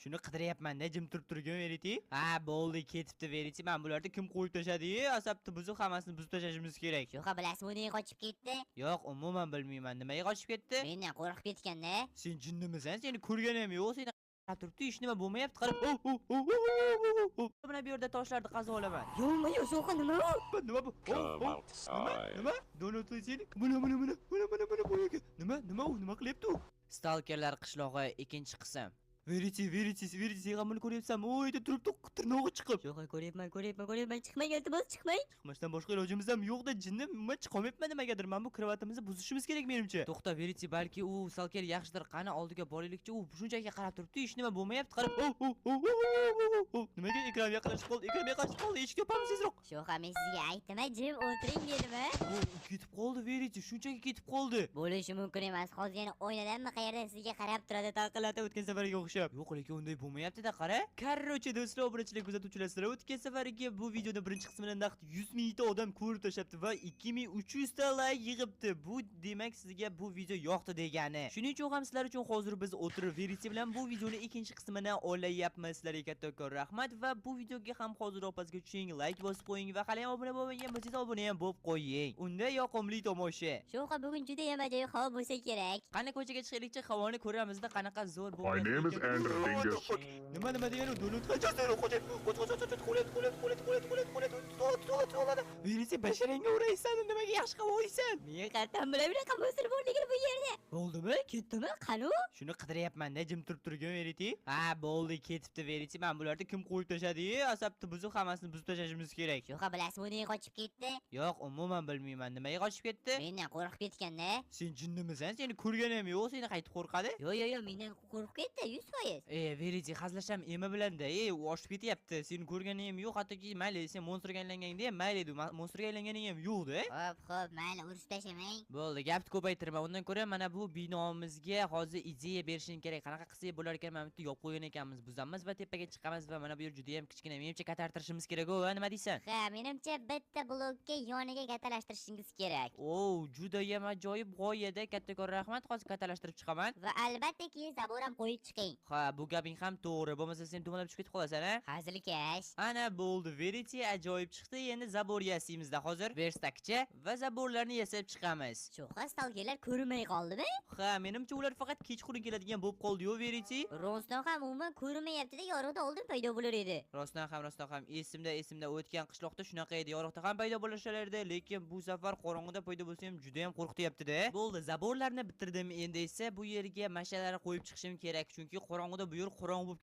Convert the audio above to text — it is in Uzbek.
Shuni qidiryapman-da, jim turib turgin, Veriti. Ha, bo'ldi, ketibdi Veriti. Men bularni kim qo'yib tashladi? Asabni buzib, hammasini buzib tashlashimiz kerak. Sho'xa, bilasizmi, u nega qochib ketdi? Yo'q, umuman bilmayman. Nimaga qochib ketdi? Mendan qo'rqib ketganda. Sen jinnimisan? Seni ko'rganim yo'q, seni qarab turibdi, hech nima bo'lmayapti. Qarab. Mana bu yerda toshlarni qazib olaman. Yo'qmi, yo'q, Sho'xa, nima u? Nima bu? Come outside. Nima? Donatli seni. Mana mana mana mana mana mana bu yerga. Nima? Nima u? Nima qilyapti u? Stalkerlar qishlog'i 2-qism. Veriti, Veriti, Veriti, sen ham buni ko'ryapsanmi? U yerda turibdi, tirnog'i chiqib. Sho'xa, ko'ryapman, ko'ryapman, ko'ryapman. Chiqmang, iltimos, chiqmang. Chiqmasdan boshqa ilojimiz ham yo'q-da, jinni, nima chiqolmayapman nimagadir. Mana bu krovatimizni buzishimiz kerak menimcha. To'xta, Veriti, balki u stalker yaxshidir. Qani oldiga boraylikchi, u shunchaki qarab turibdi, hech nima bo'lmayapti. Qarab. Nimaga ekran yaqinlashib qoldi? Ekran yaqinlashib qoldi. Eshik yopamiz tezroq. Sho'xa, men sizga aytdim, jim o'tiring dedim. U ketib qoldi, Veriti, shunchaki ketib qoldi. Bo'lishi mumkin emas. Hozir yana oynadanmi qayerdan sizga qarab turadi, taqillatib o'tgan safariga o'xshab. Yo'q, lekin unday bo'lmayapti-da, qara. Короче, do'stlar, obunachilar, kuzatuvchilar, sizlar o'tgan safargi bu videoni birinchi qismini naqd 100 mingta odam ko'rib tashlabdi va 2300 ta like yig'ibdi. Bu demak sizga bu video yoqdi degani. Shuning uchun ham sizlar uchun hozir biz o'tirib Veriti bilan bu videoni ikkinchi qismini olayapmiz. Sizlarga kattakon rahmat va bu videoga ham hoziroq pastga tushing, like bosib qo'ying va hali ham obuna bo'lmagan bo'lsangiz obuna ham bo'lib qo'ying. Unda yoqimli tomosha. Sho'xa, bugun juda ham ajoyib havo bo'lsa kerak. Qani ko'chaga chiqaylikchi, havoni ko'ramizda qanaqa zo'r My name is Andrew Dingus. Nima nima degani u? Donut qachon qo'l qo'l qo'l qo'l qo'l qo'l qo'l qo'l qo'l qo'l qo'l qo'l. Verisi basharangga uraysan, nimaga yaxshi havo olsan? Men qayerdan bilay bunaqa monstr borligini bu yerda? Bo'ldimi? Ketdimi? Qani u? Shuni qidiryapman-da, jim turib turgin, Veriti. Ha, bo'ldi, ketibdi Veriti. Men bularni kim qo'yib tashladi? Asabni buzib, hammasini buzib tashlashimiz kerak. Sho'xa, bilasizmi, u nega qochib ketdi? Yo'q, umuman bilmayman. Nimaga qochib ketdi? Mendan qo'rqib ketganda. Sen jinnimisan? Seni ko'rganim yo'q, seni qaytib qo'rqadi? Yo'q, yo'q, yo'q, mendan qo'rqib ketdi 100%. Veriti, hazilasham emi bilanda. U oshib ketyapti. Seni ko'rganim yo'q, hattoki mayli, sen monstrga aylanganda ham mayli edi. Monstrga aylanganing ham yo'q-da. Xo'p, xo'p, mayli, urushib tashlamang. Bo'ldi, gapni ko'paytirma. Undan ko'ra mana bu binomizga hozir ideya berishing kerak. Qanaqa qilsak bo'lar ekan? Mana bu yerda yopib qo'ygan ekanmiz. Buzamiz va tepaga chiqamiz va mana bu yer juda ham kichkina. Menimcha katartirishimiz kerak-ku, nima deysan? Ha, menimcha bitta blokka yoniga katalashtirishingiz kerak. O, juda ham ajoyib g'oyada. Kattakon rahmat, hozir katalashtirib chiqaman. Va albatta keyin забор ham qo'yib chiqing. Ha, bu gaping ham to'g'ri. Bo'lmasa sen dumalab tushib ketib qolasan, ha? Hazilkash. Ana bo'ldi, Veriti ajoyib chiqdi. Endi забор yasaymizda hozir. Verstakcha va забор larni yasab chiqamiz. Sho'xa, stalkerlar ko'rinmay qoldimi? Ha, menimcha ular faqat kechqurun keladigan bo'lib qoldi-yu, Veriti. Rostdan ham umuman ko'rinmayapti-da, yorug'da oldin paydo bo'lar edi. Rostdan ham, rostdan ham esimda o'tgan qishloqda shunaqa edi. Yorug'da ham paydo bo'lishalardi, lekin bu safar qorong'ida paydo bo'lsa ham juda ham qo'rqityapti-da. Bo'ldi, забор larni bitirdim. Endi esa bu yerga mashalarni qo'yib chiqishim kerak, chunki qorong'ida bu yer qorong'u bo'lib